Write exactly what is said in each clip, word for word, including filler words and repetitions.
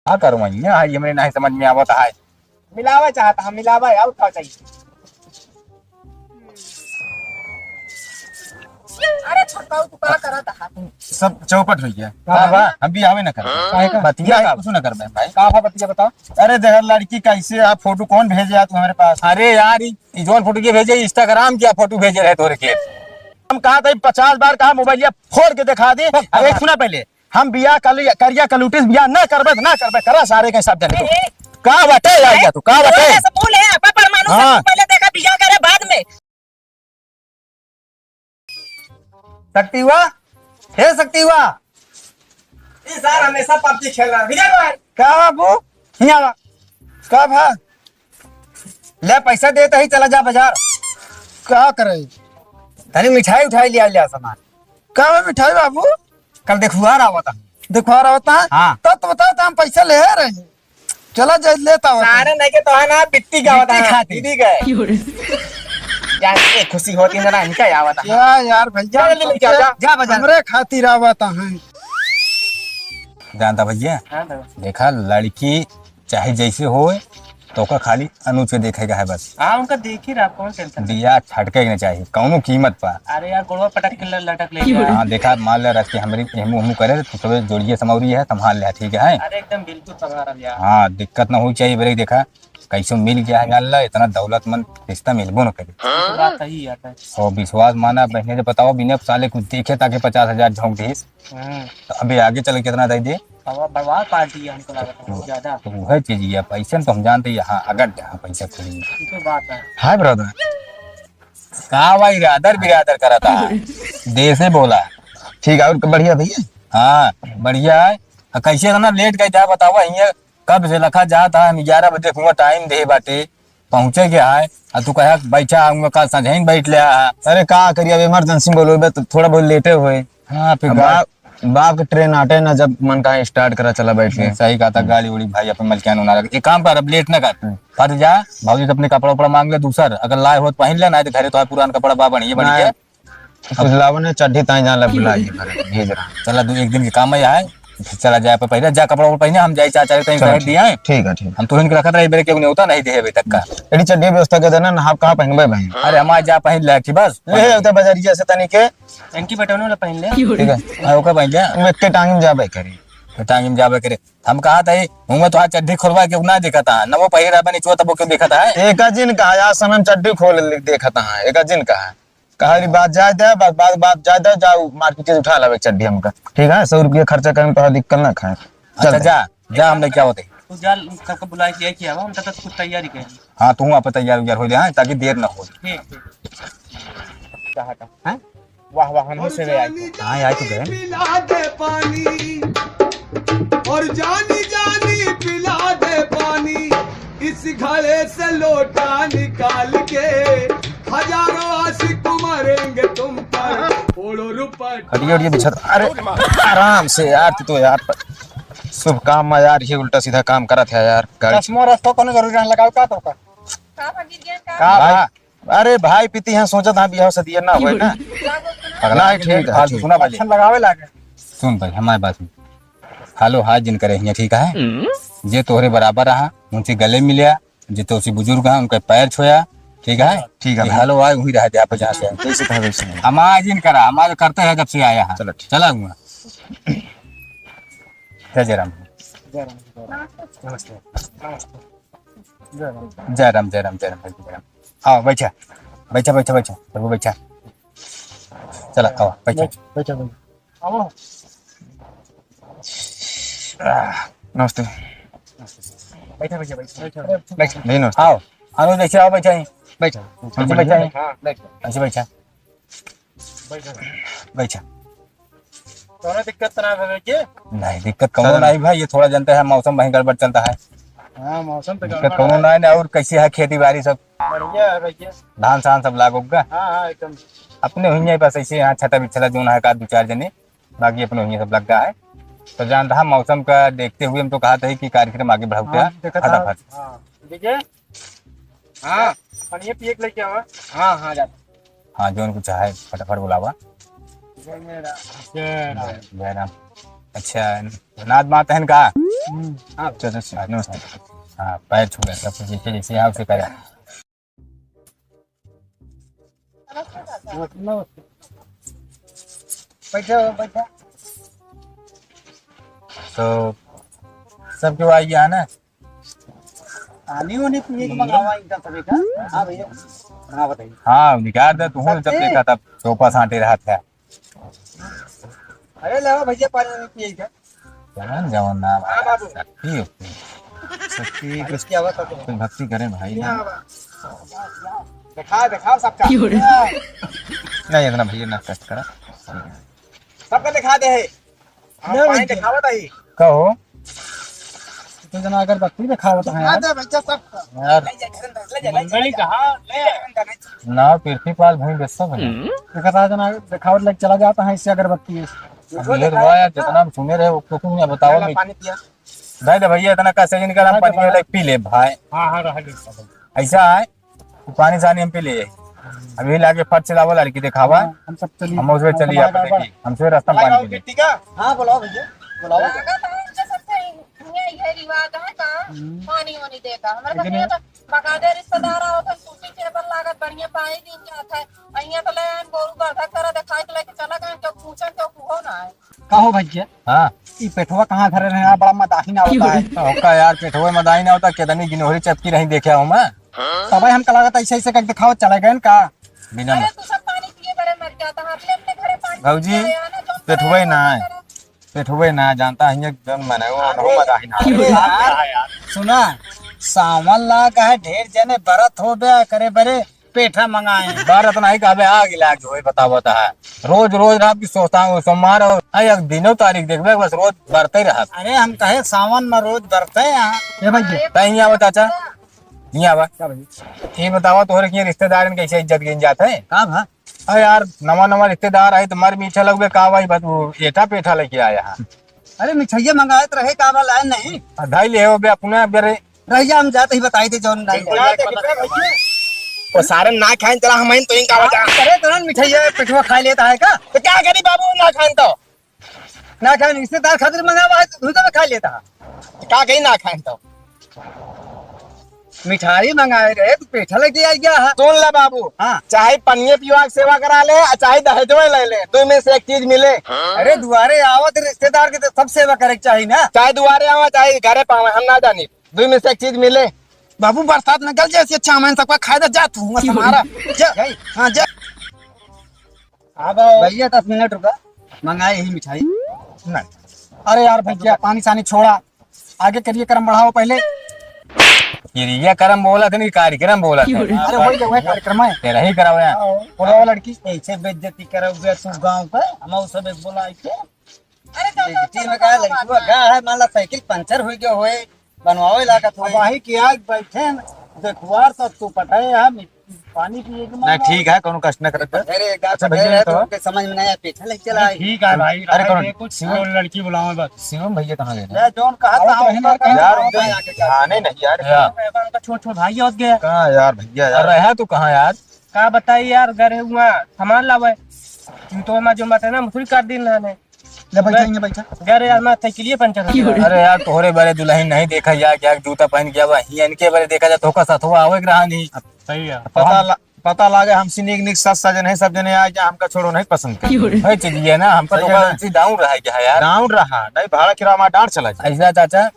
का करूँ, यहाँ है, ये मेरे नहीं समझ में आवत है। मिलावा चाहता हम, मिलावा, और का चाहिए? अरे छोटका, तू का करत हा? सब चौपट हो गया। का बा? हम भी आवे ना कर। काहे का? बतिया का? कुछ ना कर बे भाई। का बा बतिया बताओ। अरे देख लड़की कैसे, आप फोटो कौन भेजे आ तू हमारे पास? अरे यार, ई, ई जौन फोटो के भेजे, Instagram के फोटो भेजे रहे तोरे के। हम कहा था पचास बार कहा मोबाइल फोड़ के दिखा दे। अरे सुना पहले, हम बियाह कल-, करिया कलूटिस बियाह ना करबे, ना करबे, करा सारे के सब जाने तू। ए, ए। का बाटे यार, ए, या तू का बाटे? ऐसे बोले, अपा परमाणु से हाँ। पहले देखा, बियाह करे बाद में। शक्ति हुआ, हे शक्ति हुआ। ई सार हमेशा PUBG खेल रहा है। विजय भाई। का बाबू? हियाँ बा। का भा? ले पैसा देत ही, चला जा बाजार। का करे? तनी मिठाई उठाई लिया, लिया सामान। का बा मिठाई बाबू? कल देखुआर आवत है। देखुआर आवत है? हाँ। तब तो बताओ, तो हम पैसा ले रहे हैं। चला जा, लेता आवत है। सारे नहीं के तो है ना, बिट्टी का आवत है। बिट्टी खाती। दीदी का है। यार, ये खुशी होती है ना, इनका ही आवत है। या यार भैया, जा, ले, ले, जा, जा। जा बाजार। हमरे खातिर आवत है। जानता भैया, हाँ, दादा। देखा, लड़की चाहे जैसे होए, तो ओका खाली अनुज के देखे का है बस। हाँ, उनका देख ही रहा, कौन tension है? बियाह छटके के ना चाहिए, कौनो कीमत पर। अरे यार, गोड़वा पटक के ल-, लटक ले यार। हाँ, देखा, मान ले, रख के हमरी एहमू ओहमू करे, तो सबे जोड़िए समौरी है, संभाल ले, ठीक है? अरे, एकदम बिल्कुल संभाल यार। हाँ, दिक्कत ना होई चाहिए, ब्रेक देखा, कैसे मिल गया है, जान ला, इतना दौलतमंद रिश्ता मिलबो ना करे। ये तो बात सही है, सर। और विश्वास माना, बहने से बताओ, बिना साले कुछ देखे ताकि पचास हजार झोंक दीस। हम्म। तो अभी आगे चल के कितना दे दे? अब बर्बाद पार्टी है, हमको लगा था, बहुत ज्यादा। तो वह चीज ये पैसे में तो हम जानते हैं, हाँ, अगर जहाँ पैसा खोली। ये तो बात है। हाय ब्रदर। का भाई, रादर बिरादर करता है। देसे बोला। ठीक है, और बढ़िया भैया? हाँ, बढ़िया है। आ, कैसे इतना लेट गए, जा बतावा, हियाँ कब से लखा जात है, हम ग्यारह बजे कुआं टाइम दे बाटे, पहुँचे के है, आ तू कहा बैठा, हम कल साँझ ही बैठ ले आ। अरे का करिए, अब इमरजेंसी में बोलो बे, तो थोड़ा बहुत लेटे हुए। हाँ, फिर अब गाड़ी बाप, बाप के ट्रेन आटे ना, जब मन कहा स्टार्ट करा, चला बैठ के। सही कहा था, गाड़ी उड़ी भाई अपन मलकियान होना रख। एक काम कर, अब लेट ना कर, हम्म। फट जा, भौजी से अपने कपड़ा उपड़ा मांग ले दूसर, अगर लाए हो तो पहन ले, ना तो घरे तो है पुरान कपड़ा बा बढ़िया बढ़िया। कुछ लावन है, चड्ढी ताई जान ला बुलाई है, भेज रहा। चला, दू एक दिन के काम है, फिर चला जाए, पर पहले जा कपड़ा उपड़ा पहने, हम जाए चाचा के तनी चलो, पहन दिया है। ठीक है, ठीक। हम तुरंत के रखत रहे, बेरे केहू नेवता नहीं दे अभी तक का। एड़ी चड्ढी व्यवस्था कर देना, ना आप कहाँ पहनबे भाई? अरे हमारे जा पहन ले कि बस। ले जाओ तो बाजारिया से तनी के। इनकी बटन वाला पहन ले। ठीक है, हाँ, ओकर पहन ले। हम एक के टांगी में जाबे करी। तो टांगी में जाबे करे। हम कहा था, हुआ तो आज चड्ढी खोलवा के ना देखा था, ना वो पहले रहबे नहीं छुआ, तब वो क्यों देखा था, है? एका जिन कहा, आज समय चड्ढी खोल ले-, देखा था, एका जिन कहा। कहा रे, बात जाए दे, बात, बात, बात जाए दे, जाओ मार्केट से उठा लावे चड्ढी हमका। ठीक है, सौ रुपया खर्चा करने तो दिक्कत ना खाए। अच्छा, चल। जा, जा, हम लेके आवत है। तू जा, सबको बुला के लेके आवा, हम तब तक कुछ तैयारी करेंगे। हाँ, तू वहाँ पे तैयार उयार हो जाए, ताकि देर ना हो। ठीक, ठीक। कहाँ का? हैं? वाह, वाह, हम से आए। हाँ, आए तो गए। पिला दे पानी। और जानी जानी पिला दे पानी, इस घड़े से लोटा निकाल के, हजारों आशिक मरेंगे तुम पर, ओढ़ो रुपट। हटिए, हटिए, बिछा दो। अरे, आराम से यार, तू तो यार, शुभ काम में यार, ये उल्टा सीधा काम करत है यार, गाड़ी। चश्मा रस्तो कोनो जरूरी ना लगाओ का तो का? का भा गिर गया का? का भाई, भा? अरे भाई, पीती हैं, सोचत हाँ, बियाह से दिया ना होए ना। पगला है, ठीक है, हाँ, ठीक। सुना भाई। अच्छा लगावे लागे। सुन भाई, हमारे बात सुन। हालो हाथ जिन करे हियाँ, ठीक है? हम्म। जे तोहरे बराबर रहा, उनसे गले मिल्या, जे तोसे बुजुर्ग हैं, उनके पैर छुया, ठीक है? ठीक है ये भाई। हालो आए, वहीं रह जा, पचास है। कैसे कहे वैसे नहीं। हम आज जिन करा, हम आज करते हैं, जब से आया है। चलो, ठीक। चला हुआ। जय जय राम। जय राम। नमस्ते। नमस्ते। जय राम, जय राम, जय राम, जय राम। आओ, बैठा, बैठा, बैठा, बैठा, प्रभु, बैठा। चला, आओ, बैठा। बैठ, बैठा, बैठा। आओ। आह, नमस्ते। बैठा, बैठा, बैठा, बैठा। बैठा। नहीं, नमस्ते। आओ, अनुज, बैठा, आओ, बैठा ही। बैठा। बैठा, बैठा ही। हाँ, बैठा। ऐसे बैठा। बैठा। बैठा। कौनो दिक्कत तो ना भवे के? नहीं, दिक्कत कौनो चलो। नहीं भाई, ये थोड़ा जानते हैं, मौसम वहीं गड़बड़ चलता है। हाँ, मौसम तो दिक्कत गड़बड़ कौनो है। नहीं, नहीं, और कैसे है खेती बाड़ी सब? बढ़िया है भैया। धान सान सब लागो का? हाँ, हाँ, एकदम। अपने हुई है बस ऐसे यहाँ छटा बिछला जोन है का दो चार जने, बाकी अपने हुई सब लग गया है। तो जान रहा मौसम का देखते हुए हम तो कहा था कि कार्यक्रम आगे बढ़ाते हाँ, हैं देखा था। फटाफट। हाँ, ठीक है। हाँ। पानी पिए के लेके आवा। हाँ, हाँ, जा। हाँ, जोन कुछ है, फटाफट बुलावा। जय राम। जय राम। जय राम। अच्छा, नात बात है इनका? हम्म। हाँ, चलो, चलो, नमस्ते। हाँ, पैर छू ले, सब कुछ जैसे, जैसे यहाँ से करे। नमस्ते, नमस्ते। बैठो, बैठो। तो सब केहू आ गया है ना? पानी उनी पिए के मंगावा इनका सभी का। हाँ भैया, हाँ बताइए। हाँ, निकाल दे, तू जब देखा तब सोफा साटे रहत है। अरे लावा भैया, पानी उनी पिए का। जवन जवन नाम हाँ बाबू। शक्ति होती। शक्ति कुछ, कुछ भक्ति करें भाई ना। दिखा, दिखा सबका। नहीं, इतना भैया ना कष्ट करा। सबका दिखा दे है। हाँ, ले पानी भैया। दिखावत है। कहो। तो जना अगरबत्ती दिखावत है यार। दे भैया सबका। यार। ले जा, घर अंदर, ले जा, ले जा, मंगली ले जा। कहाँ? ले जा, घर अंदर, ले जा। ना, पृथ्वीपाल भाई व्यस्त है। हम्म। देखा था जना दिखावत लग चला जाता है इससे अगरबत्ती है। अब ये तो हुआ यार, जितना हम सुने रहे, वो कुछ नहीं बताओ। पहला नहीं। पानी पिया। दे दे भैया, इतना कैसे जिनका हम पानी वाला पी ले भाई। हाँ, हाँ, रहा दे। ऐसा है, पानी सानी हम पी ले। अभी लाके फट से लावा लड़की दिखावा। हाँ, हम सब चलिए। हम उसमें चलिए, आप देखिए, हमसे रास्ता में पानी पी ले। हाँ, बुलाओ भैया, बुलाओ। लागत है उनके सबसे ये, ये रिवाज है का? हम्म। पानी वानी देता। हमारे लेकिन बकरिया तो बकायदे रिश्तेदार आओ तो सूती टेबल लागत बढ़िया पानी दिन जात है। अइया तो ले आन गोरू का अधा करा दिखाई तो लेके चला गए, क्यों पूछन, क्यों कुहो ना है। कहो भैया। हाँ। ई पेठवा कहाँ धरे रहे? बड़ा मदाही ना होता है। ओका यार, पेठवा मदाही ना होता, केतनी गिनोहरी चपकी रही देखे हो मैं। तबे हमका लागत ऐसे ऐसे करके दिखावत चले गए का? बिना अरे, तू सब पानी पिए बड़े मर जाता है, अपने अपने घरे पानी भौजी, पिए आया ना, जो पेठवा ही ना है। पेठवा ही ना जानता है, ये जौन मने वो अरे, मदाही ना। अरे यार, सुना, सावन लाग है, ढेर जने बरत हो बे करे बरे, पेठा मंगाए। बरत नहीं कहबे, आग लाग होए, बतावत है। रोज, रोज रात की सोचता हूँ, सोमवार और, आ, एक दिनों तारीख देखबे, बस रोज बरते रहत। अरे, हम कहे सावन में रोज बरते हैं। ए भैया। तै हियाँ आवा चाचा, हियाँ आवा। का भैया? ये बतावा, तोहरे के रिश्तेदारन कैसे इज्जत गिन जात है? का भा? अरे यार, नवा नवा रिश्तेदार आए तो मर मीठा लगबे, का भाई, बस वो एटा पेठा लेके आया है। अरे, मिठाइया मंगाए तो रहे, का भा लाए नहीं? आ, धाई ले हो बे अपना, अबे रे। रहिया, हम जाते ही बताई दे जौन नहीं। बिल्कुल, जाए के पता चला। वो सारे ना खाएं, चला हम आइन तो इनका बता। अरे, तुरंत मिठाइया पेठवा खा लेता है का? तो क्या करी बाबू, ना खाएं तो? ना खाएं, रिश्तेदार खातिर मंगावा है, तो तू तो खा लेता है। तो का कही ना खाएं तो? मिठाई मंगाए रहे, तू पेठा लेके आ गया है। सुन ले बाबू, हाँ। चाहे पनिये पिवा के सेवा करा ले, आ चाहे दहेजवे ले ले, दो में से एक चीज मिले। अरे, दुआरे आवत रिश्तेदार के तो सब सेवा करे के चाही ना। चाहे दुआरे आवा, चाहे घरे पावे, हम ना जानी। दुई में से एक चीज मिले। बाबू, बरसात में गल जाए, अच्छा, हमन सबका खाए दा, जा तू, मत हमारा। जा, हाँ, जा। अब भैया, दस मिनट रुका, मंगाए ही मिठाई। नहीं। अरे यार भैया, पानी सानी छोड़ा, आगे करिए, करम बढ़ाओ पहले। ये रिया करम बोला था, नहीं कार्यक्रम बोला था। अरे वही, वही कार्यक्रम है। तेरा ही कराओ यार। बोलाओ लड़की। ऐसे बेइज्जती करोगे तू गाँव का, हम सब एक बोला के। अरे, तो, तो, बेइज्जती तो, में तो, का तो, लड़कुआ तो, का है, मान ला साइकिल पंचर हुई गयो होए, बनवावे लागत अब होए। वही कि आज बैठे हैं, देखुआर तो तू पटाए हम पानी पिए के नहीं, मन ठीक है, कोनो कष्ट न करत। अरे, एक बात अच्छा, भैया, है, तो तो उनके समझ में नहीं आया, पीछे ले चला नहीं, आई। ठीक है भाई, अरे, रहे कौन? दे, कुछ शिवम? लड़की बुलावे बस। शिवम भैया कहाँ गए? ले, जौन कहा था, हम कहा था, यार, हम उनके कहा था। ध्यान ही नहीं यार। हाँ। छोट छोट भाई होत गया। कहाँ यार भैया यार? अरे, है तू कहाँ यार? का बताई यार, गरे हुआ सामान लावे। तू तो मैं जो मत है ना, मुसरी कर दिन ना ने। ले बैठा, हियाँ बैठा। यार, यार, मैं साइकिलिए पंचर हो गया। अरे यार, तोहरे बरे दुल्हन नहीं देखा यार, क्या जूता पहन के आवा, हियाँ इनके बरे देखा जाए, तोहका साथ हुआ आवे के रहा नहीं। सही है। पता ला-, पता लागे हमसे नीक नीक सज सजन है, सब जने आए जा, हमका छोड़ो नहीं पसंद कर। है चलिए ना, हमका सही तो है। गलती down रहा है क्या यार? Down रहा, नहीं भाड़ा किराया हमारा डांड चला जाए। ऐसा चाचा,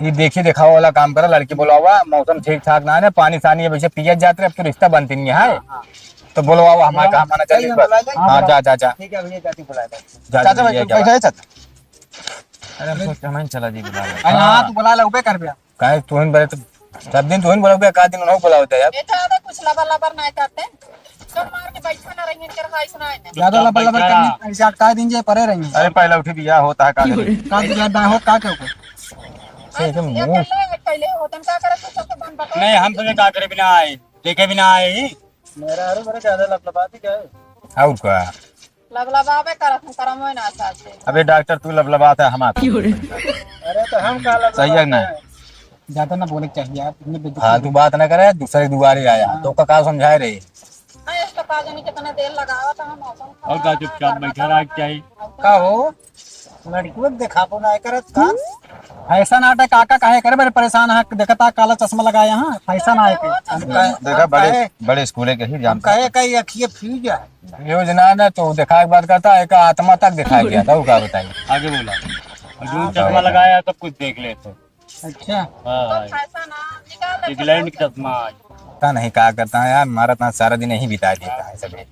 ये देखी देखावा वाला काम करा, लड़की बुलावा, मौसम ठीक ठाक ना है ना, पानी सानी अब ऐसे पियत जात रहे, अब तो रिश्ता बनती नहीं है। हाँ, हाँ। तो बुलवावा, हमारे हाँ, कहा माना चल चाहिए, बुला ले। हाँ, हाँ। जा, जा, जा। ठीक है भैया, जाती बुला ले। जा, चाचा, जा, भाई, जा, तू जा। बैठा है, चाचा? अरे, हम सोच के हम चला जी बुला ले। अरे, हाँ, हाँ। तू बुला ले, उबे कर भैया। काहे तू इन बरे तो, सब दिन तू इन बुलावे, का दिन उन्हों बुलावते यार? बेटा, अबे कुछ लबर लबर नहीं करते। चल मार के बैठा ना रहिए, तेरा भाई सुनाए ना। ज्यादा लबर लबर करनी, ऐसे अटका दीजिए, परे रहिए। अरे, पहले उठी बिया होता है, का करी? का बिया दाएं हो, का के ऊपर? से एकदम अरे, मुंह। अकेले, अकेले होतन का करे, तू सबके बन बता। नहीं, हम तुम्हें का करे बिना आए, देखे बिना आए ही। मेरा अरे, मेरे ज्यादा लबलबाती का है? और का? लबलबाबे करत हूँ, करम होए ना साथे। अबे डॉक्टर, तू लबलबात है, हम आते हैं। अरे, तो हम का लबलबात सही है ना? है? ज्यादा ना बोले के चाहिए यार, इतने बेइज्जती फालतू बात ना करे, दूसरे दुआरे आया, हाँ। तो का, का समझाए रहे? हाँ, इसका का जाने कितना देर लगावा था, हम मौसम और का खराब है, चुपचाप बैठा रहा, क्या ही? का हो? लड़कियों के देखाबो ना करत का? फैशन आटे काका, काहे करे बड़े परेशान है? देखता काला चश्मा लगाया, हाँ, फैशन आए के। हम कहे, देखा, हम बड़े, कहे, बड़े स्कूले के ही हम जानता। कहे कहीं अखिए फ्यूज है। योजना ना तो देखा के बात करता है, का आत्मा तक दिखाई दिया था, वो का बताइए। आगे बोला। और जो हाँ, चश्मा भाई। लगाया, सब कुछ देख लेते। अच्छा। हाँ, तो भाई। फैशन आ, निकाल ले इंग्लैंड फैशन। का चश्मा आज। पता नहीं का करता है यार, मारा तो सारा दिन यही बिता देता है सभी।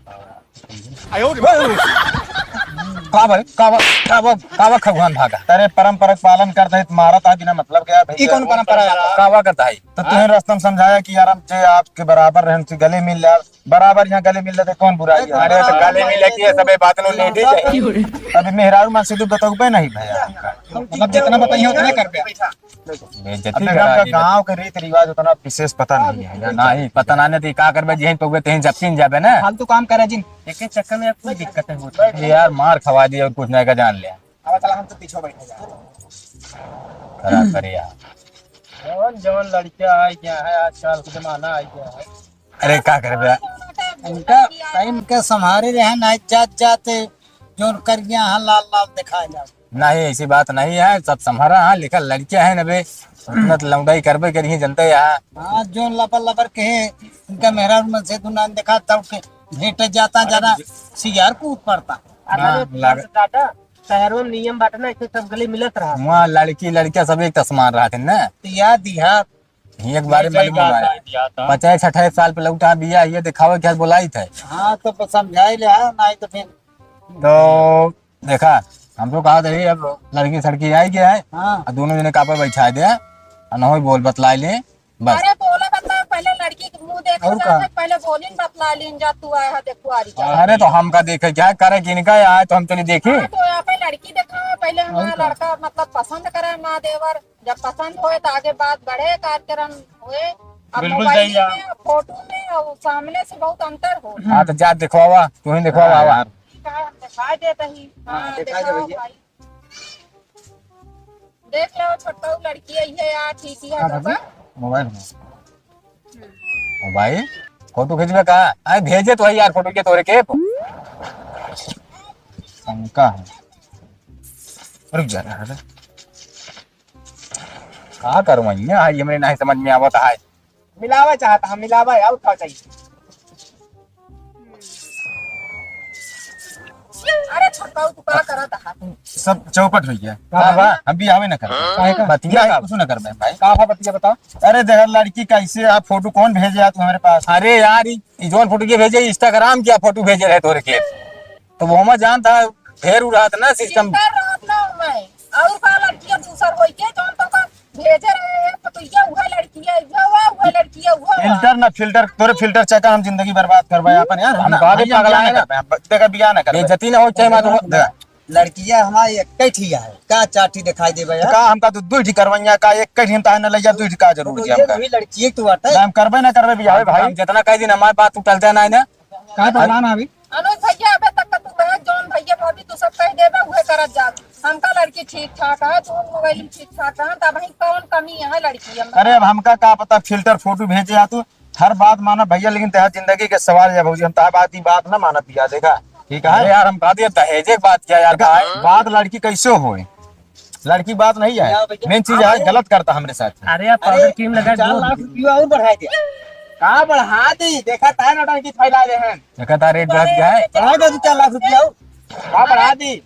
का भाई, का बा-, का बा-, का बा खगवान भागा? अरे, परंपरा के पालन करता है, मारा था बिना मतलब के यार, ई भैया। कौन परंपरा है? का बा करता है? तो तुम्हें हाँ? रास्ता में समझाया कि यार, हम जे आपके बराबर रहन से गले मिल ले, बराबर यहाँ गले मिल लेते, कौन बुराई है? अरे, तो गले मिले कि ये सबे बात लो लेडीज है। अभी मेहरारू मन से तो बतौबे नहीं भैया। मतलब, जितना बताइए, उतना कर दे। बेइज्जती अब देखा, करा दी। गाँव के रीत रिवाज उतना विशेष पता नहीं है। नहीं, पता ना, नहीं तो का करबे, जेहन पौबे, तेहन जब चिन जाबे ना। फालतू काम करे जिन। एक चक्कर में कोई दिक्कत है होता है। ये यार, मार खवा दिया और कुछ नहीं का जान ले। अब चला, हम तो पीछे बैठे जा। खराब करे यार। जवन, जवन लड़कियां आ गया है, आजकल के जमाना आ गया है। अरे, का करबे? इनका टाइम के संभारे रहे ना, जात जात जोन कर गया है, लाल लाल दिखाए जाओ। नहीं, ऐसी बात नहीं है, सब संभारा है, लेकिन लड़कियां हैं ना बे, उतना तो लौंडाई करबे करी, जनते हैं। हाँ, जोन लबर लबर के हैं, इनका मेहरारू मन से दुनान देखा, तब के भेंट जाता, जरा सियार कूद पड़ता। अरे, हाँ, लाग- दादा, शहरों में नियम बाटे ना, ऐसे सब गले मिलत रहा। वहाँ लड़की लड़कियां सब एक समान रहते हैं ना। तो याद दिया। ही एक बारे में मालूम है। पचास अट्ठाईस साल पे लौटा बिया, ये दिखावे क्या बोलाई थे। हाँ, तो बस समझाई ले, हाँ, नहीं तो फिर। तो देखा, हम तो कहा थे, अब लड़की सड़की आई गया है, हाँ। और दोनों जने कापे बैठा दे, और न होई बोल बतलाई ले, बस। अरे बोला बतला, पहले लड़की के मुंह देखे और का? पहले बोलिन बतला लीन जा, तू आया है, देखो आ रही है। अरे तो हमका देखे क्या करे कि इनका आए तो हम चली देखी। हाँ, तो यहाँ पे लड़की देखा, पहले हमारा और का? लड़का मतलब पसंद करे माँ देवर, जब पसंद होए तो आगे बात बढ़े, कार्यक्रम होए। अब बिल्कुल मोबाइल सही है। में, फोटो में और सामने से बहुत अंतर हो। हाँ, तो जा दिखवावा, तू ही दिखवावा। हाँ, यार। ठीक है, हम दिखा देते ही। हाँ, हाँ, दिखा दे दिखाओ भैया। भाई। देख लो, छोटका लड़की आई है यार, ठीक ही है हाँ, तो बाबू, बा। मोबाइल में। ओ भाई, फोटो खींचबे का? आए भेजे तो है यार, फोटो के तोरे के। शंका है। रुक जा, रुक जा। का करूँ मैं? ये हमरे नहीं समझ में आवत है। मिलावा चाहता हम, मिलावा, और का चाहिए? अरे छोटका, तू का करत है? सब चौपट हो गया। का बा? हम बियाहवे न करबे। काहे का? बतिया का? कुछ न करबे भाई। का बा बतिया बताओ। अरे देख लड़की कैसे, आप फोटो कौन भेजे यार तुम्हारे पास? अरे यार, ई, ई जौन फोटो के भेजे, Instagram के फोटो भेजे रहे तोरे के। तो वो हम जानता है, फेर उ रहत ना सिस्टम। चिंता रहत ना मैं। और का लड़कियां दूसर होई के जौन तो का भेजे रहे हैं, तो, तो ये उहे लड़की है, ये हुआ, उहे लड़की है, हुआ, हुआ। फिल्टर ना फिल्टर, तोरे फिल्टर चक्कर हम जिंदगी बर्बाद करबे अपन यार। हम हम ना, कहबे भाई, हम पगला बियाह ना है। करबे, हम ब-, देखा बियाह ना करबे। बेइज्जती ना हो चाहे मत हो। देखा। लड़किया हमारी एक ही है, का चार ठी दिखाई देबे तो यार? का हमका दू, दू ठी करवैया का, एक ही हम ताहे न लैया, दू ठी का जरूरी तो है ये हमका? वही लड़की एक तो बात है। ना, हम करबे ना करबे बियाह हम, भाई। हम जितना कह दिन हमारे बात तू टलते ना है ना। का प्रधान अभी? अनुज भैया, अबे तक का तू कहे, जौन भैया भाभी तू सब कह देबे, उहे करत जा। हमका लड़की ठीक ठाक है, तू मोबाइल में ठीक ठाक है, तब ही कौन कमी है लड़की में? अरे, अब हमका का पता, फिल्टर फोटो भेजे आ तू, हर बात माना भैया, लेकिन तहार जिंदगी के सवाल है भौजी, हम तहार बात, ई बात ना मानब बिया, देखा, ठीक है? अरे यार, हम कह दिया दहेजे के बात क्या यार, देखा, भाई? बात लड़की कैसे होए? लड़की बात नहीं है, मेन चीज है, गलत करता हमरे साथ। अरे यार, पाउडर क्रीम लगा चार दो। लाख रुपया और बढ़ा दे। का बढ़ा दी? देखा ताहे नौटंकी फैला दे हैं। देखा ताहे रेट बढ़ा दिया है। बढ़ा दे दो चार लाख रुपया और। का बढ़ा दी?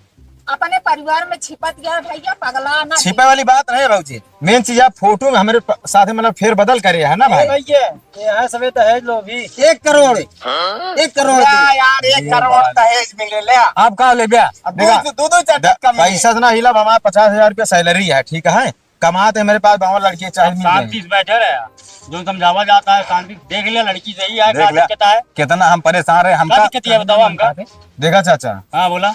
अपने परिवार में छिपत गया भैया, पगला ना छिपे वाली बात नहीं है भौजी, मेन चीज है फोटो में हमारे प-, साथ में मतलब फेर बदल करे है ना भाई? भैया, ये है सबे दहेज लोभी। एक करोड़, एक करोड़। या यार, एक करोड़ दहेज मिले ले। आप का ले ब्या? अब देखा, दो, दो, दो चार द-, टक्का मिले। पैसा से ना हिला, हमारा पचास हजार रुपया सैलरी है, ठीक है, कमाते मेरे पास बावन लड़की चाहे मिल सात जाए। तीस बैठे रहे, जो समझावा जाता है शांति से, देख ले लड़की सही है, देख का ले, दिक्कत है? कितना हम परेशान रहे, हमका का दिक्कत है बताओ हमका? देखा चाचा, हाँ बोला।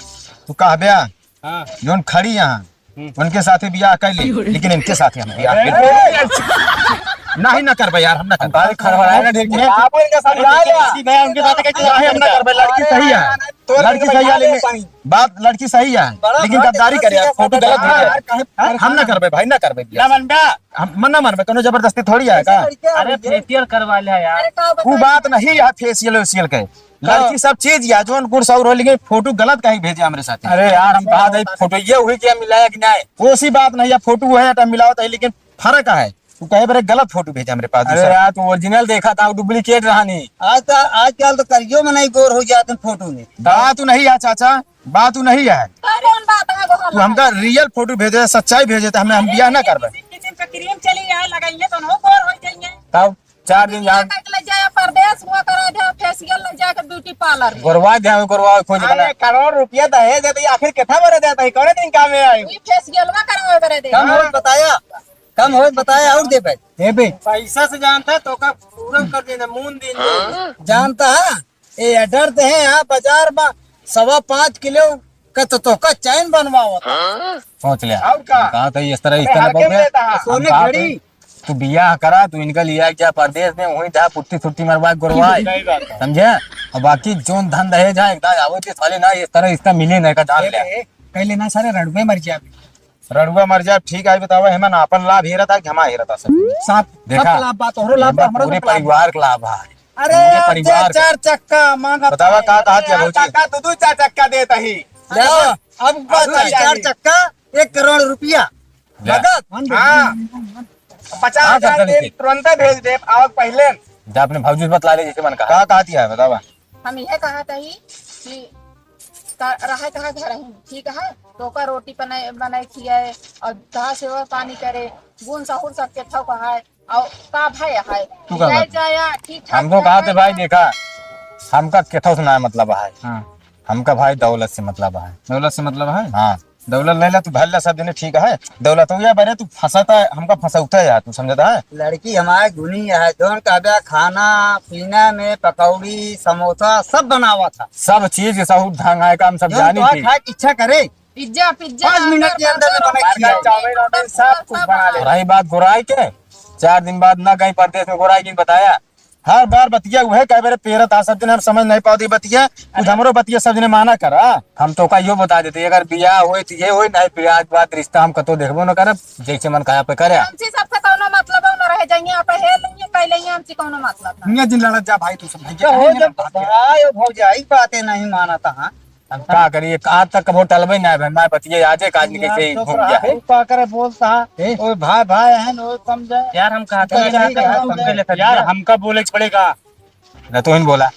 तू कह ब्या, हाँ। जोन खड़ी यहाँ, हम्म। उनके साथे बियाह कर ले, लेकिन इनके साथे हम बियाह कर ले। नहीं, ना करबे यार, हम ना करबे। हम खड़बड़ाए ना, ठीक है? आप इनके साथ बियाह ले। जी भैया, उनके साथ कैसे नहीं, हम ना करबे, लड़की सही है। तो लड़की सही है, लेकिन बात लड़की सही है, लेकिन गद्दारी करे यार, फोटो गलत भेजे यार। हम ना करबे भाई, ना करबे बियाह। ना मनबे? हम ना मनबे, कोनो जबरदस्ती थोड़ी है का? अरे फेशियल करवा ले यार। वो बात नहीं है फेशियल वेशियल के। लड़की सब चीज या जोन गुण सौर हो, लेकिन फोटो गलत काहे भेजे हमरे साथे? अरे यार, हम कहा था, फोटो ये हुई कि हम मिलाया कि नहीं? कोसी बात नहीं है, फोटो है, तो मिलावत है, लेकिन फर्क है। तू कहे बरे गलत फोटो भेजे हमरे पास, अरे दूसरा। यार, तू ओरिजिनल देखा था, डुप्लीकेट रहा नहीं। आज तो, आजकल तो करियो में नहीं गोर हो जाते फोटो में। बात नहीं है चाचा, बात नहीं है। कौन बात है वो तू हमारा? हमका रियल फोटो भेजे, सच्चाई भेजे, तो हमें, हम बियाह ना करबे। किसी किस्म का क्रीम चली है, लगाइए तो उन्हों गोर हो जाइए। तब चार दिन बियाह जान करके ले जाए परदेश, हुआ करा दे, फेशियल ले जाए के ब्यूटी पार्लर में। गोरवा दे, हमें गोरवा खोज बना। अरे, करोड़ रुपया दहेज देते, आखिर कितना बरे देता है, कौन दिन काम में आए? ये फेशियल में करावे बरे दे। कम होत बताया, कम होत बताया, और दे भाई। दे बे। पैसा से जानता है, तो का पूरा कर देना, मून दिन दे। जानता है, ये डर दे है, यहाँ बाजार में सवा पाँच किलो का तो, तो का चैन बनवावत है। सोच ले। और का? कहा था, इस तरह, इस अरे, तरह हर बोल के रहे। लेता है। हम सोने कहा घड़ी। तू बियाह करा, तू इनका लिया क्या परदेश में, वहीं जा पुट्टी सुट्टी मरवा के गोरवा। सही बात है। समझे? और बाकी जोन धन दहेज है, एकदम आवो के साले ना, इस तरह इसका मिले ना, का जान ले। ए, ए, कह लेना सारे रड़ुए मर जाए। रड़ुआ मर जाए, ठीक है, बतावा, हेमन आपन लाभ हेरत है कि हमार हेरत है सब? साथ देखा? सबका लाभ बा, तोहरो लाभ बा, हेमन हमरो पूरे सब लाभ बा। परिवार का लाभ है। अरे, पूरे अब दे परिवार का। चार चक्का मांगा बतावा, का कहा था भौजी? चार चक्का, दू दू चार चक्का देता ही। ले आओ। अब अब बा दू चार चार चक्का, एक करोड़ रुपया। ले। नगद। हाँ। पचास हजार हाँ, कर दे, लेते। तुरंते भेज दे, आओ पहले। जा अपने भौजी से बतला ले, जैसे मन कहा। का कहती है, बतावा। हम यह कहत हई कि का, रहे कहाँ घर ही, ठीक है, तो ओकर रोटी बनाए, बनाए खियाए और कहाँ सेवा पानी करे, गुण सहूर सबके थौक है, और का भय है, तू का ले बात? जाया, ठीक ठाक हमको कहा थे भाई, देखा, हमका केथौ से ना मतलब है। हाँ। हमका भाई दौलत से मतलब है। दौलत से मतलब है? हाँ। दौलत ले ला, तू भर ला, सब जने ठीक है। दौलत हो गया, बरे तू फंसाता है, हमका फंसाता है यार, तू समझता है? लड़की हमारे गुनी है, जौन कहबे खाना पीना में पकौड़ी समोसा सब बनावा था। सब चीज के सहूर ढंग है, काम सब जौन जानी तोहार थी। खाए के इच्छा करे, पिज्जा, पिज्जा, पाँच मिनट के अंदर में बना के खिलाओ। चाउमीन, वाउमीन, सब कुछ बना ले। रही बात गोराई के, चार दिन बाद ना गई परदेश में, गोराई के बताया, हर बार बतिया उहे कहे बेरे पेरत आ, सब दिन हम समझ नहीं पावत ई बतिया, कुछ अरे। हमरो बतिया सब दिन माना करा। हम तो का यो बता देते, अगर बियाह होए तो ये होए, नहीं बियाह के बाद रिश्ता हम कतो देखबो न करब, जैसे मन कहा पे करे। हमसे सबसे कौनो मतलब न रहे, जइया पे हे लइया, कह लइया, हमसे कौनो मतलब ना। दुनिया दिन लड़त जा भाई, तू सब भैया तो हो कहे जब ना बात है। भाई और भौजाई बातें नहीं मानत हाँ। हम का करी, एक आज तक कबो टलबे ना भाई, मैं बतिया आजे काज निकल यार, से ही चुप घूम रहा, गया है। तू का करे बोलता है? ए? ओए भाई, भाई है, ओए समझे। यार, हम कहा था, तो यार, ठीक है, हम समझे। यार, हमका बोले के पड़ेगा। ना तो इन बोला,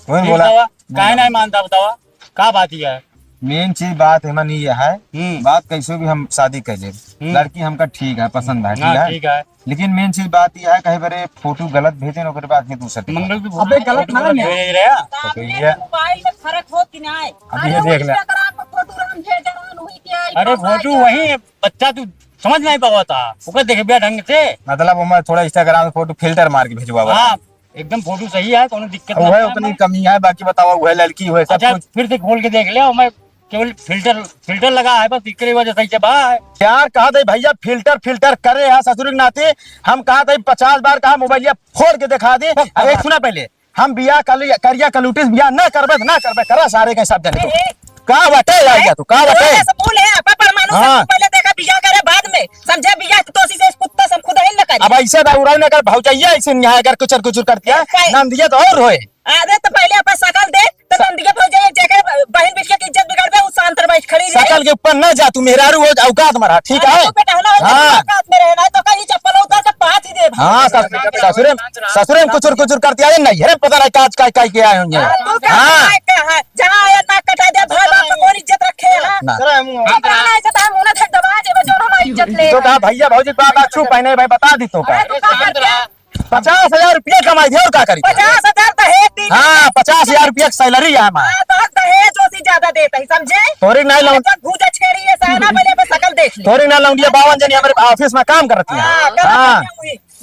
तो इन ठीक बोला। बाबा, काहे नहीं मानता बतावा? का बात ही है? मेन चीज बात है मन ये है, हम्म। बात कैसे भी हम शादी कर ले, हम्म। लड़की हमका ठीक है, पसंद है, हाँ, ठीक है? ठीक है। लेकिन मेन चीज बात यह है, कहीं बरे फोटो गलत भेजे न, ओकरे बाद ही दूसर के मंगल भी अबे गलत ना फोटो है। भेज रहे हैं। तो ये मोबाइल में फर्क हो कि नहीं? अब अरे ये वो देख ले। Instagram पर फोटो राम भेज रहा हूँ, वही क्या है, अरे फोटो वही है, बच्चा तू समझ नहीं पावा था, ओकर देखबे ढंग से। मतलब ओमे थोड़ा Instagram में फोटो फिल्टर मार के भेजवा बा। हाँ, एकदम फोटो सही है, कोनो दिक्कत अब ना वह है। उतनी कमी है, बाकी बतावा वह लड़की हुए सब अच्छा, कुछ। फिर से खोल के देख ले, ओमे केवल फिल्टर, फिल्टर लगा है बस, इकरे वजह से ऐसे बा है। यार, कहा थे भैया, फिल्टर, फिल्टर करे है ससुर के नाते। हम कहा थे पचास बार कहा, मोबाइलिया फोड़ के दिखा दे। अरे, सुना पहले, हम बिया कल-, करिया कलूटिस बिया ना करबे, ना करबे, करा सारे के सब जने तो। ए, ए। का बाटे यार, या तू का बाटे? बोले से बोले, आपा परमाणु हाँ। सब पहले देखा, बिया करे बाद में, समझे? बिया तो सी से कुत्ता सब खुद ही न करे। अब ऐसे दौड़ाई ना कर, भौजैया ऐसे नहीं है, अगर कुचर कुचर करती है, ए, नंदिया तो और होए। अरे तो पहले अपन शकल दे, तो स- नंदिया भौजाई जेकर बहिन बिटिया के इज्जत बिगाड़बे, उ शांत रह, बैठ खड़ी रहे। शकल के ऊपर ना जा, तू मेहरारू हो, औकात में रहा, ठीक अरे है? तू बेटा हो ना, हाँ। औकात में रहे, नहीं तो कहीं चप्पल उतार के पाथ ही दे। हाँ, सस-, ससुरे, ससुरे में कुचुर कुचुर करती है, नहीं है, पता नहीं काज काई काई के आए होंगे। हाँ, तू का हाँ। है, का है? जहाँ आया नाक कटा दे, भाई बाप को कौन इज्जत रखे है? ना। अब रहा है, जब हम उन्हें धक दबा देबे, जो हमारी इज्जत ले। तो कहा भैया भौजी बात आज छू पहने भाई बता दी तो का। अरे तू का करबे? पचास हजार रुपया कमाई थी और का करी? पचास हजार दहेज दी। हाँ, पचास हजार रुपया की सैलरी है हमारी। हाँ, तो दहेज ओसी ज्यादा देता ही, समझे? तोरी नहीं लौंड- तो भूजा छेड़ी है, साला पहले पे शकल देख ले। तोरी ना लौंडिया बावन जनी हमारे ऑफिस में काम करती है। हाँ, कर हाँ।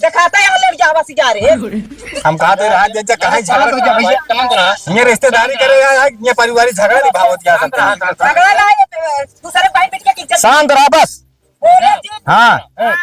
दिखाता है, लड़ जा बस जा रे। हम कहा तो रहा जे, जे कहाँ झगड़ा कर भैया, काम करा। ये रिश्तेदारी करे या, या ये पारिवारिक झगड़ा नहीं भावत क्या समझे? झगड़ा ना, ये दूसरे भाई बेटिया की इज्जत। शांत रहा बस। बोले जी। हाँ। हाँ।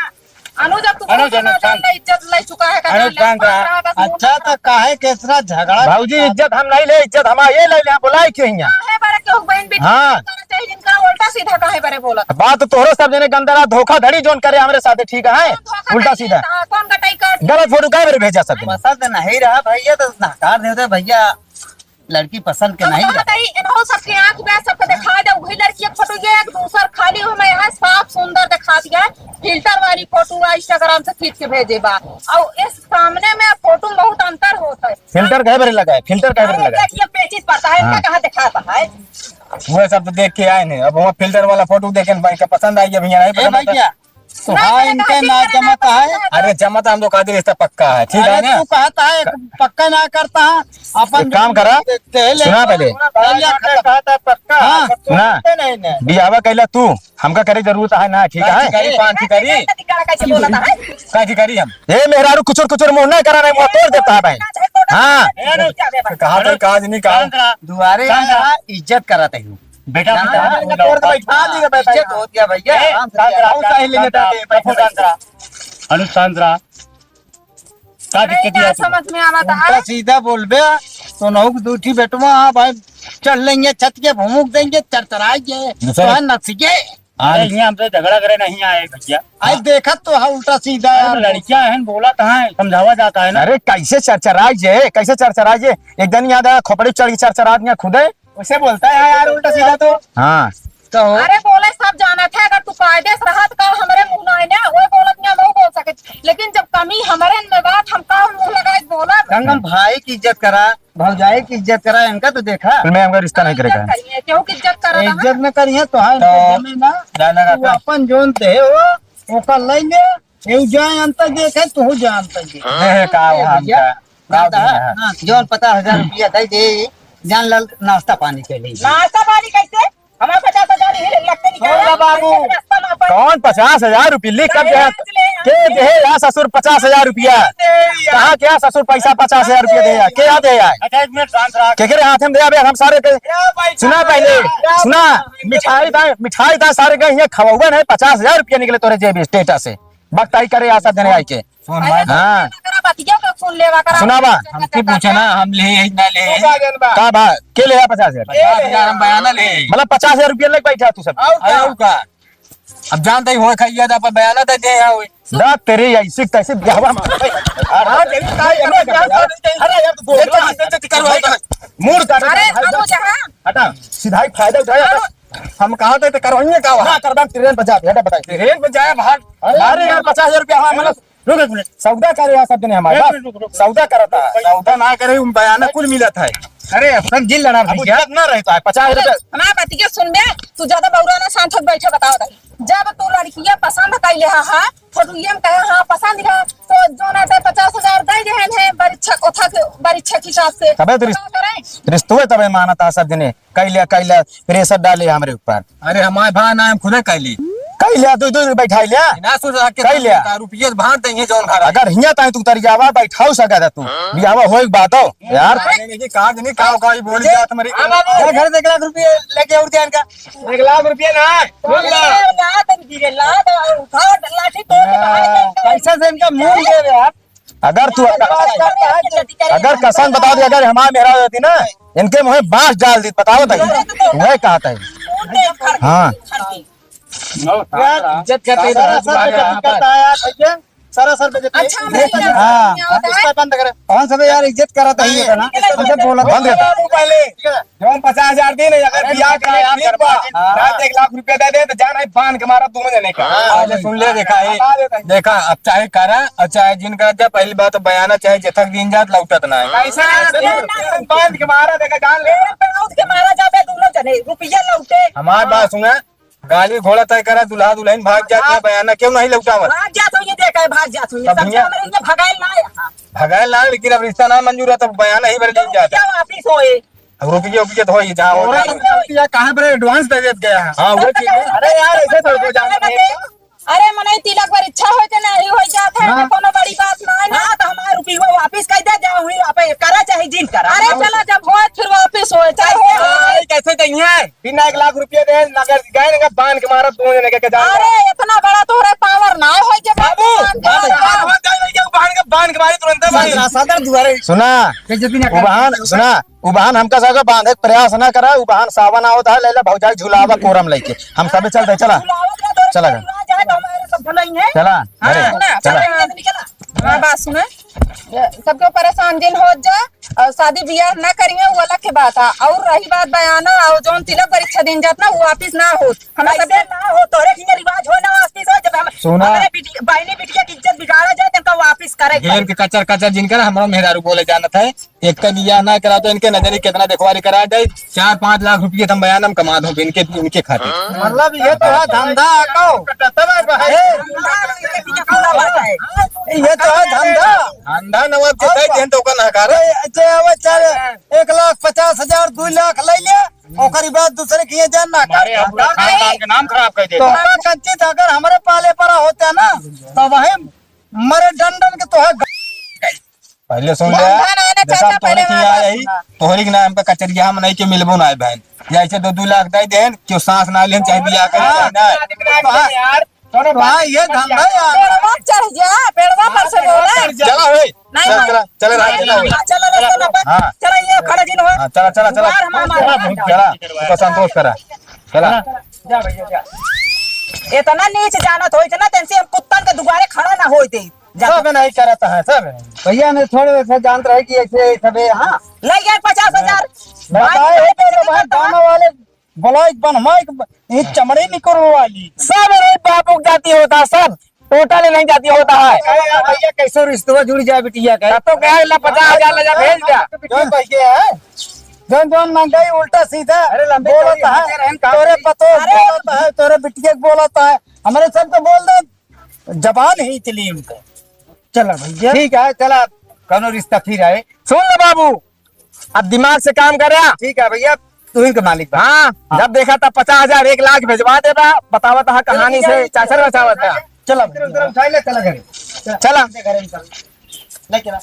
अनुज, अब तू अनुज, बहुत अनुज, ज्यादा शांत। ले इज्जत ले चुका है, अनुज, शांत रहा। अच्छा, तो काहे के इतना झगड़ा? भौजी, इज्जत हम नहीं ले, इज्जत हम ये ले ले, हम बुलाई क्यों हियाँ? काहे बरे केहू बहन बेटी हाँ। करना चाहिए, जिनका उल्टा सीधा काहे बरे बोलत? बात तो तोहरो सब जने गंदा रहा, धोखाधड़ी जोन करे हमरे साथे, ठीक है? कौन धोखा उल्टा करे? सीधा। हाँ, कौन गटाई काट? गलत फोटो काहे बरे भेजा सब जने? पसंद नहीं रहा भैया, तो नकार देते भैया। लड़की पसंद के हम नहीं कहत रहा। हई, इनहो सबके आँख में सबके देखा दे, वही लड़की के फोटो, ये एक दूसर खाली हो, मैं यहाँ साफ सुंदर देखा दिया है, फिल्टर वाली फोटो बा, Instagram से खींच के भेजे बा, और इस सामने में फोटो में बहुत अंतर होत है। फिल्टर काहे बरे लगा है? फिल्टर काहे बरे अरे लगा है? देखिए, पेचिस पड़ता है, इनका हाँ। कहाँ दिखाता है? वो सब तो देख के आए हैं, अब वहाँ फिल्टर वाला फोटो देखे, भाई का पसंद आई, अब यहाँ नहीं ए पसंद भाई आता। क्या? तो ना, हाँ, इनके ना जमत है। अरे जमत हम तो कहते रिश्ता पक्का है, ठीक है अरे ना? तू कहता है, पक्का ना करता है, अपन एक काम करा, दे-, दे ले। सुना पहले। पहले खत्म। कहता है पक्का, हाँ। पर तू सुना। सुनते नहीं ना। बियाहवा कैला तू, हमका करे जरूरत है ना, ठीक है? काची करी, पान की करी। कैसे बोलता है? काची करी हम। ए मेहरारू कुचुर कुचुर मुंह ना करा, नहीं मुंह तोड़ देता है भाई। हाँ। कहा तो काज नहीं कहा। दुआरे आया, इज्जत करा तही। बेटा, ना, बेटा, ना, ना, बोलो। तोड़ के बैठा दी बेटा। इज्जत होत गया भैया, ए, आराम से शांत रहा, शांत रहा, शांत रहा, शांत रहा। अनुज, शांत रहा। का अरे, दिक्कत का है? समझ में आवत है? उल्टा सीधा बोलबे, तो नहु के दूठी बेटवा, हाँ भाई, चढ़ लेंगे छत के, भुमुक देंगे, चरचराएंगे, दूसरा तो है नस के। अरे, यहाँ हमसे झगड़ा करे नहीं आए भैया। आज देखत तो है उल्टा सीधा अरे, यार। लड़कियां हैं, बोला कहाँ है, समझावा जाता है ना। अरे, कैसे चरचराए जे, कैसे चरचराए जे? एक दिन यहाँ खोपड़ी चढ़ के चरचरात यहाँ खुदे। उसे बोलता है यार उल्टा सीधा तो। हाँ। तो अरे बोले सब जानत है, अगर तू कायदे से रहत का हमरे मुंह ना आए ना, वो बोलत ना, वो बोल सके। लेकिन जब कमी हमरे में बात, हम का मुंह लगाए बोलब? संगम भाई की इज्जत करा, भौजाई की इज्जत करा, इनका तो देखा। मैं हमका रिश्ता नहीं करेगा। इज्जत करिए, केहू की इज्जत करा ए, ना। इज्जत न करिए तो हाँ, इनका हाँ। जमे ना। जाना तू रहता। अपन जोन दे हो, ओकर ले ले। एहू जान अंतर देखे, तू जान अंतर देखे। देहे का ए, वहाँ भैया, हमका? का दादा, देहे है? हाँ, जौन पचास हजार रुपया दे दे, जान लाल नाश्ता पानी के लिए। नाश्ता पानी कैसे? हमारे पचास हजार ही लगते नहीं सुन ला बाबू, नाश्ता ना पानी। कौन पचास हजार रुपया लिख कर दे? दहेज ले के दे यार ससुर पचास हजार रुपया? दे यार। कहाँ क्या ससुर पैसा पचास हजार रुपया दे यार? के याद है यार? अच्छा, एक मिनट शांत रहा। के के रे हाथ में दे अबे हम सारे के? क्या भाई सुना साहब? पहले, क्या सुना। भाई साहब? मिठाई दा, मिठाई दा सारे के ये खवाउबन है, पचास हजार रुपया निकले तोरे जेब status से। बकताई करे आशा देने आई के। सुन अरे भाई। हाँ। करा बतिया का सुन लेवा करा। सुना बा। हमसे पूछा ना, हम ले है ना ले। तू का जानबा? का बा? के ले आ पचास हजार? पचास हजार हम बयाना ले। मतलब पचास हजार रुपया लेके बैठा तू सब। और का? और का? अब जानते ही हो खाइया था, पर बयाना तो दे यहाँ हुई। दा तेरे ऐसे तैसे ब्याहवा में। अरे, अरे, अरे, अरे, यार, तू बोल रहा है, मूड का अरे, अब हो जा, हाँ। हटा, सीधा ही फायदा उठाया। हाँ। हम कहा थे तो करवाइए का वहाँ? हाँ, करवा ट्रेन पर जाते, हटा बताइए। ट्रेन पर जाए भाग। अरे, अरे यार, पचास हजार रुपया हमारा, मतलब, रुक एक मिनट, सौदा करे यार सब जने हमारे एक पास। मिनट, रुक, रुक। सौदा करता है। सौदा ना करे, उन बयाना कुल मिलत है। अरे, अपन जिन लड़ा अब भैया। इज्जत ना रहता है, पचास हजार अरे, रुपया। हमारा बतिया सुन बे, तू ज्यादा बौरा ना, शांत हो बैठा, बताओ ताई। जब तू लड़किया पसंद कइले हा, हा, फोटो ये में कहे, हाँ, पसंद है, तो जो ना दे पचास हजार दे देहन है, बरीक्षा, ओथा के, बरीक्षा के हिसाब से। तबे तो रिस-, का करें? रिश्तों तबे मानता सब जने। कइ लिया, कइ लिया, pressure डाले हमरे ऊपर। अरे हमारे भाई ना, हम खुदे कइ ली। कइ लिया, दो, दो बैठा लिया। ना सोच रहा कि कइ लिया। रुपये भाग देंगे जौन घर अगर हियां ताई तू उतरी जावा, बैठाऊ सका था तू। बियाहवा होए के बाद हो, यार। अरे नहीं, कहा कि नहीं, कहा, कहा, ये बोली जात हमारी। हाँ, बाबू। जा घर से एक लाख रुपये लेके और जान का। एक लाख रुपये ना, बोल ला। अरे, ला, तुम गिरे, ला, तो उठा, लाठी तोड़ के बाहर हाँ, निकाल। पैसा से इनका मुंह दे दे यार। अगर तू, अगर कसम बता दे, अगर हमारे मेहरा होती ना, इनके मुंह में बांस डाल दी, बताओ ताई, वह कहा ताई। हाँ। यार, इज्जत करते हैं, सारा सर पे जब करता है यार, भैया, सारा सर पे जब अच्छा, करता है। हाँ। इसका बंद करे। कौन सब यार इज्जत कराता है ये ना? अच्छा, बोला बंद कर। पहले। जौन पचास हजार दे नहीं, अगर अरे बियाह के लिए यार, ठीक बा, हाँ। ना तो एक लाख रुपया दे दे, तो जान है, बांध के मारा दोनों जने का। हाँ, पहले सुन ले, देखा है, बता देता है। देखा, अब चाहे करा और चाहे जिन करा, जा पहली बात तो बयाना चाहे जेथक दिन जात लौटत ना है। ऐसे ना, ऐसे ना, बांध के मारा, देखा, जान ले। बांध के मारा जाबे दोनों जने, रुपया लौटे। हमार बात सुना, गाड़ी घोड़ा तय करा, दुल्हा दुल्हन भाग जात है, हाँ। बयाना क्यों नहीं लौटावत? भाग जात हो, ये देखा है, भाग जात हो, ये तब सब भैया, से हमरे लिए भगाइल ना है। भगाइल ना, लेकिन अब रिश्ता ना मंजूर है, तब बयाना ही भर तो जाता। रुपया वापिस होए। अब रुपये, रुपये तो होई, जहाँ होता है। रुपया कहाँ पर advance दे देत गया है? हाँ, वो चीज़ है। अरे यार, ऐसे थोड़ी कोई जानता नहीं। अरे मनई तिलक पर इच्छा होय के नाही होय जात है, हाँ। कोनो बड़ी बात ना है ना, तो हमार रुपया वापिस कर दे, जा हुई आप करा चाहे जिन करा। अरे चला, जब होय फिर वापिस होय, चाहे हाँ, कैसे चाहिए? बिना एक लाख रुपया दे, नगर गए ना, बांध के मारा, दोनों जने के जान। अरे इतना बड़ा तोहरे power ना होय के बाबू, बांध के बांध के मारा। मारा, बांध के मारा, बांध के मारी तुरंत बांध। सदर, सदर दुआरे। सुना, उबहान, सुना, उबहान हमका सगा बांधे के प्रयास ना करा, उबहान सावन आवत है, लैला भौजाई झुलावा कोरम लेके। हम सबे चलते, चला। चला घर। चला, हाँ, अरे, ना, चला। चला, चला, चला। हमार बात सुना, सबके परेशान जिन हो जा, और शादी बियाह ना करिए, वो अलग के बात है। और रही बात बयाना और जौन तिलक परीक्षा दिन जात ना, वो वापिस ना होत। हमें ऐसे सब ना हो, तोहरे के रिवाज हो ना वापिस हो, जब हम सुना। हमारे बिटी-, बहिनी बिटिया की इज्जत बिगाड़ा जाए, तो इनका वापिस करे के घेर पड़े। के कचर कचर जिनकर हमारा मेहरारू बोले जानत है, एक का बियाह ना करा तो इनके नजरी कितना देखवारी करा जाए, चार पाँच लाख रुपये हम बयान हम कमा दो इनके, इनके खातिर। मतलब ये तो है धंधा को। ए, ये तो है धंधा। धंधा नवाब के और दे का? देन तो ओकर नकार। ए, जे अब चार, एक लाख पचास हजार, दो लाख ले ले, ओकरी बाद दूसरे के ये जान ना हमारे कर। अपना खानदान के नाम खराब कर दे। तो ओकर कंची था, अगर हमारे पाले परा होता ना, तो वही मरे डंडन के तो है। पहले सुन ले, धंधा ना, ना, देखा, चाचा, तोहरे पहले की हमारे आया बात ही, सुना। तोहरे के नाम पे कचरिया हम नहीं के मिलबो ना है बहन। या ऐसे दो दो लाख दे देन, क्यों सांस ना लेन, चाहे बियाह कर, चाहे ना। तो हाँ, तो हाँ, ये धंधा यार। पेड़वा चढ़ जा, पेड़वा पर से बोला। चला होई। नहीं, चल, नहीं। चला, चला, रहा, चला होई। हाँ, चला, चला, चला, हाँ। चला, ये खड़ा जिन हो। हाँ, चला, चला, चला। बाहर हमारा चला, मार। चला, उसको संतोष करा। चला। जा भैया, जा। इतना नीच जानत हो, इतना तेनसे हम कुत्तन के दुआरे खड़ा ना होई दे। जा। सब नहीं करत है, सब नहीं। भैया ने थोड़े से जानत रहे कि ऐसे, ऐसे बे, हाँ। ले गए पचास हजार। बताए भाई, हो तो भाई, गाँव वाले बोला एक बनवा एक ब-, ये चमड़े निकलने वाली। सब रे बाबू की जाति होता, सब टोटल नहीं जाति होता है। अरे यार भैया, कैसे रिश्तवा जुड़ जाए बिटिया का? तब तो कहे ला पचास हजार ले जा, भेज दिया। बिटिया कह के है। जौन जौन महंगाई उल्टा सीधा अरे लंबे बोलत चौड़ी है, हाथे रहन काम तोरे की। पतो अरे बोलत है, तोरे बिटिया के बोलत है, हमरे सब तो बोल दे, जबान ही इतनी उनका। चला भैया। ठीक है, चला, कौनो रिश्ता फिर आए। सुन ले बाबू, अब दिमाग से काम कर रहा। ठीक है भैया, तू ही के मालिक बा। हाँ, हाँ। जब देखा था पचास हजार, एक लाख भेजवा देबा, बतावत हा कहानी से चाचर बचावत हा। चला भैया। उधर उठा ले, चला घरे। चला। घरे निकल। लेके आ।